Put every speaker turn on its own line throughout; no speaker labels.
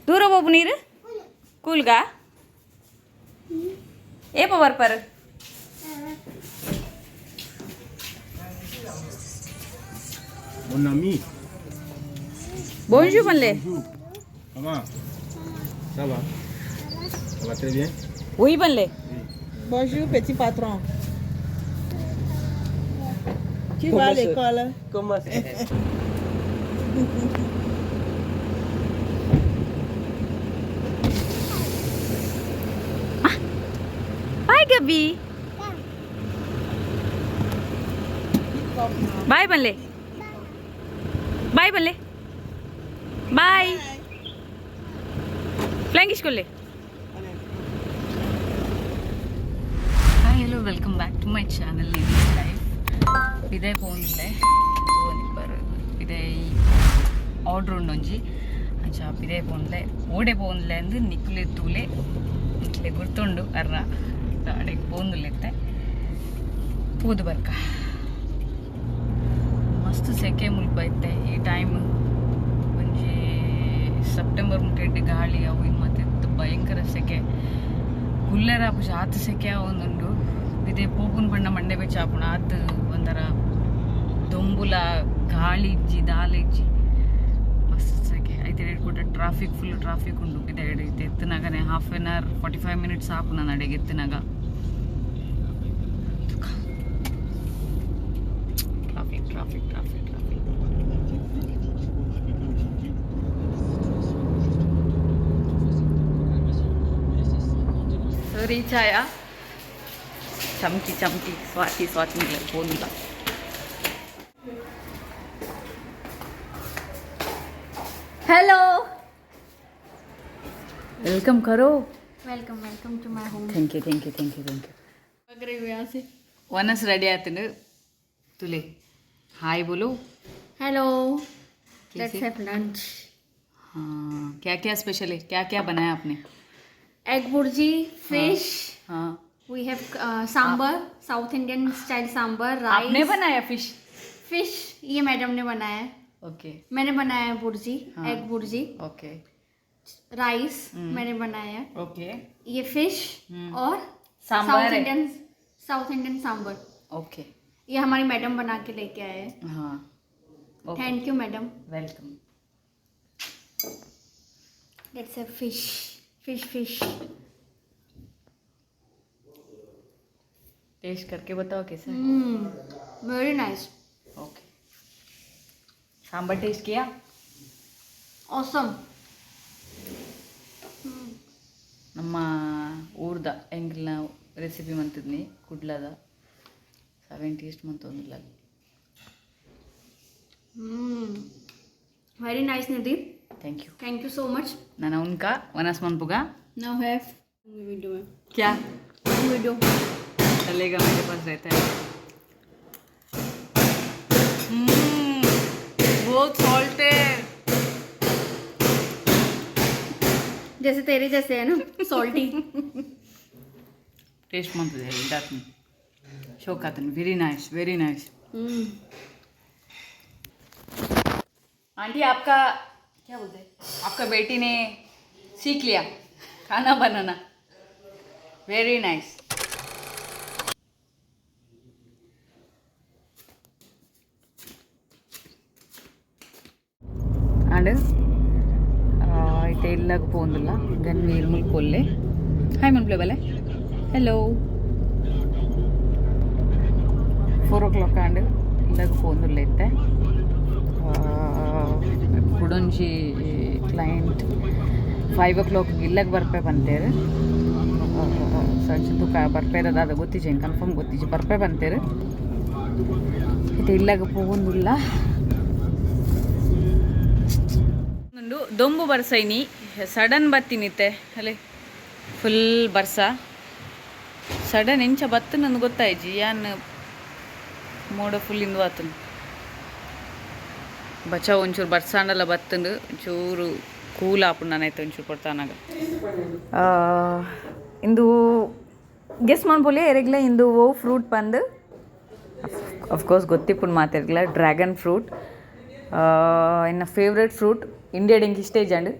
ದೂರ ಹೋಗು ನೀರು ಕೂಲ್ಗಾ ಏಪ ಬರ್ಪಾರು.
Mon ami.
Bonjour म्हणले.
Bonjour. Comment? Ça va? Ça va très bien?
Oui म्हणले.
Bonjour petit patron. Tu vas à l'école?
Comment c'est?
Bye Gabi. Bye म्हणले. Bye ಬಲ್ಲೆ. Bye. Flying ಕೊಲ್ಲೆ. Hi, hello, welcome back to my channel ladies life. ಪಿದಾಯಿ ಪೋಂದಿಲ್ಲೆ ತೂವೊಂದಿಪ್ಪರ್. ಪಿದಾಯಿ order ಉಂಡೊಂಜಿ, ಅಂಚ ಪಿದಾಯಿ ಪೋಂದ್ಲೆ. ಓಡೆ ಪೋಂದ್ಲೆ ಅಂದ್ ನಿಕ್ಲೆ ತೂಲೆ, ನಿಕ್ಲೆ ಗುರ್ತುಂಡು ಅರ್ನ. ಅಡೆಗ್ ಪೋಂದುಲ್ಲೆತ್ತೆ, ಪೋದು ಬರ್ಕ. ಮಸ್ತ್ ಸೆಕೆ ಮುಲ್ಪ ಇತ್ತೆ. ಈ ಟೈಮ್ ಒಂಜಿ ಸೆಪ್ಟೆಂಬರ್ ಮುಟ್ಟ ಎಡ್ಡೆ ಗಾಳಿ ಅವು ಇನ್ನು ಮತ್ತೆ ಭಯಂಕರ ಸೆಕೆ. ಕುಲ್ಲೆರ ಆಪುಜಿ, ಆತ್ ಸೆಕೆ ಆವೊಂದುಂಡು. ಇದೇ ಪೋಪುನ ಪಂಡ ಮಂಡೆ ಬೆಚ್ಚ ಆಪುಂಡು. ಆತ್ ಒಂಥರ ದೊಂಬುಲ, ಗಾಳಿ ಇಜ್ಜಿ, ದಾಲ ಇಜ್ಜಿ, ಮಸ್ತ್ ಸೆಕೆ. ಐತೆ ರೇಟ್ ಕೂಡ ಟ್ರಾಫಿಕ್, ಫುಲ್ ಟ್ರಾಫಿಕ್ ಉಂಡು. ಇದೆ ಇತ್ತೆ ಎತ್ತುನಾಗನೆ half an hour, 45 minutes ಆಪುಂಡು ನಾನು ಅಡೆಗೆ ಎತ್ತುನಾಗ. Traffic, traffic, traffic, traffic. So reach ಆಯ. ಚಮ್ಕಿ ಚಮ್ಕಿ ಸ್ವಾತಿ ಸ್ವಾತಿ ಪೋಂದುಲ್ಲ. हेलो, welcome करो.
Welcome, welcome to my home.
Thank you, thank you, thank you, thank you. Once ready ಆತನು. ತುಲೆ, हाय बोलो.
हेलो.
कैसे?
Let's have lunch.
हाँ, क्या क्या स्पेशल है? क्या क्या बनाया आपने?
Egg bhurji, fish.
हाँ.
We have sambar, south Indian style sambar,
आपने
राइस.
बनाया फिश?
फिश ये मैडम ने बनाया है.
ओके.
मैंने बनाया है भुर्जी.
हाँ.
एग भुर्जी.
ओके.
राइस मैंने बनाया है.
ओके.
ये फिश और
सांबर
साउथ
है।
Indian, south Indian sambar.
Okay.
ये हमारी मैडम बना के लेके आए हैं.
हाँ, okay.
Thank you madam.
Welcome.
Let's have fish, fish, fish.
Test करके बताओ कैसा है.
Very nice.
Okay, sambar test किया?
ऑसम.
ನಮ್ಮ ಊರ್ದ ಎಂಕ್ಲ್ನ ರೆಸಿಪಿ ಮಂತಿದ್ನಿ ಕುಡ್ಲದ. ಸೆವೆನ್ ಟೇಸ್ಟ್ ಮಂತೊಂದುಲ್ಲ.
Very nice Nidhi.
Thank you.
Thank you so much.
ನಾನು ಉನ್ಕ ವನಸ್ ಮನ್ಪುಗ.
Now have video में.
क्या?
वीडियो.
चलेगा, मेरे पास रहता है. बहुत सॉल्ट है.
जैसे तेरे जैसे है ना, सॉल्टी.
ಟೇಸ್ಟ್ ಮಂತದೆ ಇದಾತ್ನಿ ಶೋಕ್ ಆತನ. Very nice, very nice. Aunty, आपका क्या बोलते हैं, आपका बेटी ने सीख लिया खाना बनाना. Very nice. And ಇತ್ತೆ ಇಲ್ಲಾಗ ಪೋಂದುಲ್ಲ. ಗನ್ವೀರ್ ಮುಲ್ಪೊಲ್ಲೆ. ಹಾಯ್ ಮನ್ಪ್ಲೆ ಬಲೆ. ಹಲೋ. 4 ಓ ಕ್ಲಾಕ್ ಆಂಡ್, ಇಲ್ಲಾಗ ಪೋಂದುಲ್ಲ ಇತ್ತೆ. ಕುಡೊಂಜಿ ಕ್ಲೈಂಟ್ 5 ಓ ಕ್ಲಾಕ್ ಇಲ್ಲಾಗ ಬರ್ಪೆ ಪಂತೇರು. ಸಂಚ ತುಕ ಬರ್ಪೇರ ದಾದ ಗೊತ್ತಿಜೆ, ಕನ್ಫರ್ಮ್ ಗೊತ್ತಿಜೆ. ಬರ್ಪೆ ಪಂತೇರು. ಇತ್ತೆ ಇಲ್ಲಾಗ ಪೋವೊಂದುಲ್ಲ. ಉಂಡು ದೊಂಬು ಬರ್ಸೈನಿ, ಸಡನ್ ಬತ್ತಿನಿತ್ತೆ. ಅಲ್ಲಿ ಫುಲ್ ಬರ್ಸ, ಸಡನ್ ಎಂಚ ಬತ್ತು ನಂದು ಗೊತ್ತಾಯ್ಜಿ. ಯಾನ್ ಮೋಡ ಫುಲ್ ಇಂದು ಆತನು. ಬಚಾವ್, ಒಂಚೂರು ಬರ್ಸಾಂಡಲ ಬತ್ತಂಡು ಒಂಚೂರು ಕೂಲ್ ಆಪುಂಡು ನಾನೈತೆ ಒಂಚೂರು ಪೊರ್ತಾನಾಗ. ಇಂದು ಗೆಸ್ ಮನ್ಪೊಲಿ ಎರೆಗ್ಲ ಇಂದು ಓ ಫ್ರೂಟ್ ಪಂದು. ಅಫ್ಕೋರ್ಸ್ ಗೊತ್ತಿಪ್ಪುಂಡು ಮಾತೆರ್ಗ್ಲ, ಡ್ರ್ಯಾಗನ್ ಫ್ರೂಟ್ ಎನ್ನ ಫೇವ್ರೆಟ್ ಫ್ರೂಟ್. ಇಂಡಿಯಾಡ್ ಎಂಕ್ ಇಷ್ಟ ಇಜ್ಜಂಡ್.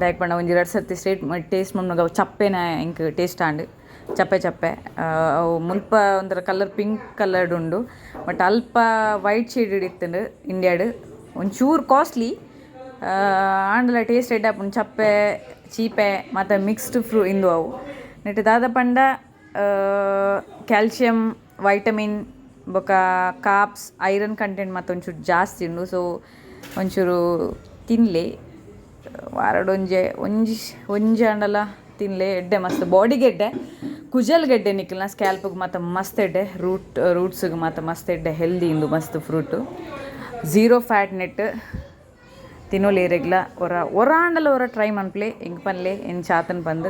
ದಾಯೆಗ್ ಪಂಡ ಒಂಜಿ ರಡ್ಡ್ ಸರ್ತಿ ಸ್ಟೇಟ್ ಟೇಸ್ಟ್ ಮನ್ಪುನಗ ಅವು ಚಪ್ಪೆನ ಎಂಕ್ ಟೇಸ್ಟ್ ಆಂಡ್. ಚಪ್ಪೆ ಚಪ್ಪೆ. ಅವು ಮುಲ್ಪ ಒಂಥರ ಕಲರ್ ಪಿಂಕ್ ಕಲರ್ಡ್ ಉಂಡು, ಬಟ್ ಅಲ್ಪ ವೈಟ್ ಶೇಡೆಡ್ ಇತ್ತುಂಡು ಇಂಡಿಯಾಡ್. ಒಂಚೂರು ಕಾಸ್ಟ್ಲಿ ಆಂಡಲ ಟೇಸ್ಟ್ ಎಡ್ಡೆ ಆಪುಂಡು. ಚಪ್ಪೆ ಚೀಪೆ ಮಾತ ಮಿಕ್ಸ್ಡ್ ಫ್ರೂ ಇಂದು ಅವು. ನೆಟ್ ದಾದ ಪಂಡ ಕ್ಯಾಲ್ಶಿಯಂ, ವೈಟಮಿನ್ ಬೊಕ ಕಾಪ್ಸ್, ಐರನ್ ಕಂಟೆಂಟ್ ಮಾತ ಒಂಚೂರು ಜಾಸ್ತಿ ಉಂಡು. ಸೊ ಒಂಚೂರು ತಿನ್ಲೆ, ವಾರಡೊಂಜೆ ಒಂಜಿ ಒಂಜಿ ಆಂಡಲ ತಿನ್ಲೆ. ಎಡ್ಡೆ ಮಸ್ತ್ ಬಾಡಿಗೆ ಎಡ್ಡೆ, ಕುಜಲ್ಗ್ ಎಡ್ಡೆ, ನಿಕಲ್ನ ಸ್ಕ್ಯಾಲ್ಪ್ಗೆ ಮಾತ ಮಸ್ತ್ ಎಡ್ಡೆ, ರೂಟ್ಸ್ಗೆ ಮಾತ ಮಸ್ತ್ ಎಡ್ಡೆ. ಹೆಲ್ದಿ ಇಂದು ಮಸ್ತ್ ಫ್ರೂಟ್. ಝೀರೋ ಫ್ಯಾಟ್ ನೆಟ್ ತಿನ್ನೊಲಿ. ಏರೆಗ್ಲ ಒರ ಒರ ಆಂಡಲ ಒರ ಟ್ರೈ ಮನ್ಪ್ಲೆ, ಎಂಕ್ ಪನ್ಲೆ ಎಂಚ ಆತನ್ ಪಂದ್.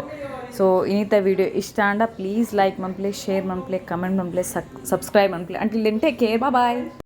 ಸೊ ಇನಿತ ವಿಡಿಯೋ ಇಷ್ಟ ಆಂಡ ಪ್ಲೀಸ್ ಲೈಕ್ ಮನ್ಪ್ಲೆ, ಶೇರ್ ಮನ್ಪ್ಲೆ, ಕಮೆಂಟ್ ಮನ್ಪ್ಲೆ, ಸಬ್ಸ್ಕ್ರೈಬ್ ಮನ್ಪ್ಲೆ. Until then, take care, bye.